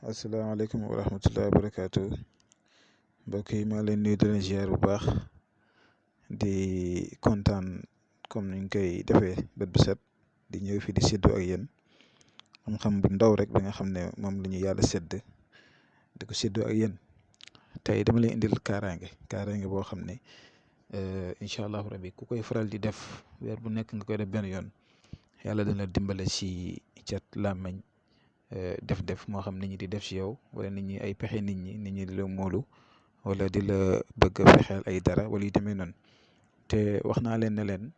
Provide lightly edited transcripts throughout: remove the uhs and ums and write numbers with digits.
asalaamaaleykum wa rahmatullahi wa barakaatu mbokk yi maa leen nuyu di leen ziar bu baax di kontaan comme niñ koy defee bët bu set di ñëw fi di séddoo ak yéen xam-xam bu ndaw rek bi nga xam ne moom la ñu yàlla sédd di ko séddoo ak yéen tey dama leen indil kaaraange boo xam ne incha allahu rabi ku koy faral di def weer bu nekk nga koy def benn yoon yàlla dana dimbale si cat làmmeñ def moo xam nit ñi di def si yow wala nit ñi ay pexe nit ñi di la moolu wala di la bëgg a fexeel ay dara wala yu demee noonu te wax naa leen ne leen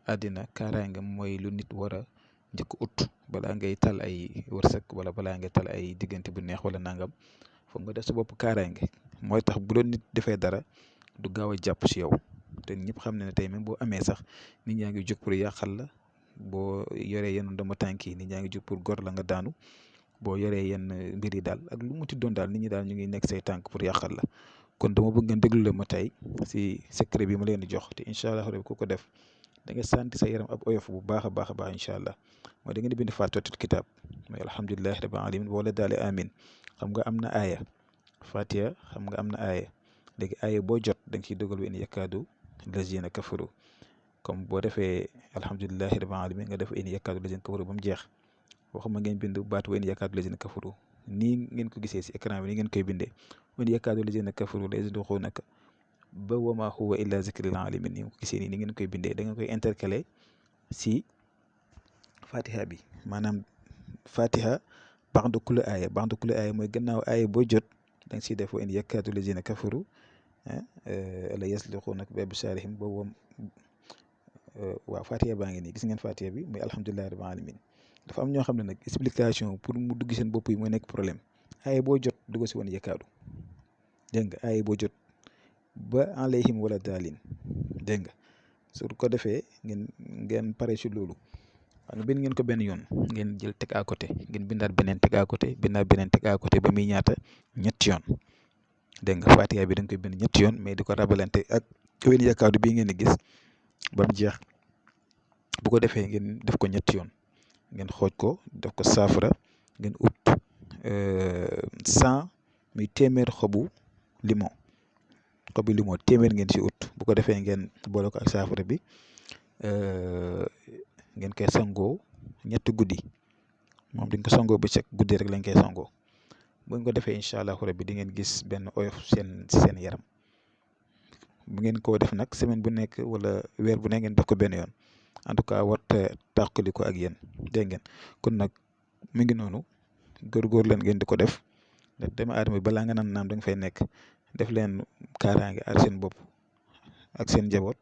àddina kaaraange mooy lu nit war a njëkk ut balaa ngay tal ay wërsëg wala balaa ngay tal ay diggante bu neex wala nangam foog nga def sa bopp kaaraange mooy tax bu doon nit defee dara du gaaw a jàpp si yow te ñëpp xam ne tey même boo amee sax nit ñaa ngi jóg pour yàqal la boo yoree yenn ndomba tànk yi nit ñaa ngi jóg pour gor la nga daanu boo yoree yenn mbir yi daal ak lu mu ti doon daal nit ñi daal ñu ngi nekk say tànk pour yàqal la kon dama bëgg ngeen déglu la ma tey si secret bi ma leen di jox te incha allah rek ku ko def da nga santi sa yaram ab oyof bu baax a baax incha allah mooy da ngeen di bind faatihatul kitaab mooy alhamdulilahi rabbil alamin wala daale amin xam nga am na aaya fatiha xam nga am na aaya léegi aaya boo jot da nga ciy dogal wa in yakaadu lazina kafaru comme boo defee alhamdulilahi rabbil alamin nga def in yakaadu lazina kafaru ba mu jeex waxuma ngeen bind baatu wa in yakaadu lazina kafaru nii ngeen ko gisee si écran bi ni ngeen koy bindee wa in yakaadu lazina kafaru la yazliqunaka ba wa ma huwa illa zikri lil alamin ni ko gisee nii ni ngeen koy bindee da nga koy intercaler si fatiha bi maanaam fatiha ba'da kulli aaya mooy gannaaw aaya boo jot da nga siy def wa in yakaadu lazina kafaru la yazliqunaka bi absaarihim boobu waaw fatiha baa ngi nii gis ngeen fatiha bi muy alhamdulillahi rabbil alamin dafa am ñoo xam ne nag explication pour mu dugg seen bopp yi mooy nekk problème aaya boo jot dugg si woon yakaadu dégg nga aaya boo jot ba alayhim wala daalin dégg nga su ko defee ngeen pare si loolu xam nga bind ngeen ko benn yoon ngeen jël teg à côté ngeen bindaat beneen teg à côté bindaat beneen teg à côté ba muy ñaata ñetti yoon dégg nga fatiha bi da nga koy bind ñetti yoon mais di ko rabalante ak wen yakaadu bii ngeen di gis ba mu jeex bu ko defee ngeen def ko ñetti yoon ngeen xooj ko def ko saafara ngeen ut 100 muy téeméer xobu limon téeméer ngeen si ut bu ko defee ngeen boole ko ak saafara bi ngeen koy sangoo ñetti guddi moom dañ ko sangoo bëccëg guddi rek lañ koy sangoo bu ngeen ko defee incha allahu rabbi di ngeen gis benn oyof seen yaram bu ngeen ko def nag semaine bu nekk wala weer bu nekk ngeen def ko benn yoon en tout cas warta tàqali ko ak yéen dégg ngeen kon nag mi ngi noonu góorgóor leen ngeen di ko def ndax doomu aadama bi balaa nga naan naam da nga fay nekk def leen kaaraange aar seen bopp ak seen njaboot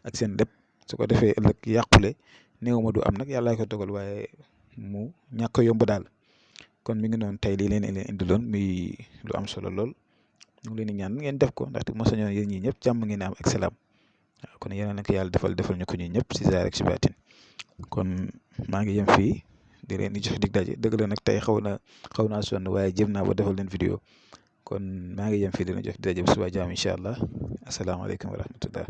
ak seen lépp su ko defee ëllëg yàqule néew ma du am nag yàllaa ko dogal waaye mu ñàkk a yomb daal kon mi ngi noonu tey lii leen indiloon muy lu am solo lool ñu ngi leen di ñaan ngeen def ko ndaxte mo sañoon yéen ñi ñëpp jàmm ngeen am ak salaam waaw kon yéen a ko yàlla defal ñu ko ñun ñëpp si zaahir ak si baatin kon maa ngi yem fii di leen di jox dig daje dëgg la nag tey xaw naa sonn waaye jëm naa ba defal leen vidéo kon maa ngi yem fii di leen jox dig daje bu subaa jaam incha allah asalaamaaleykum wa rahmatullah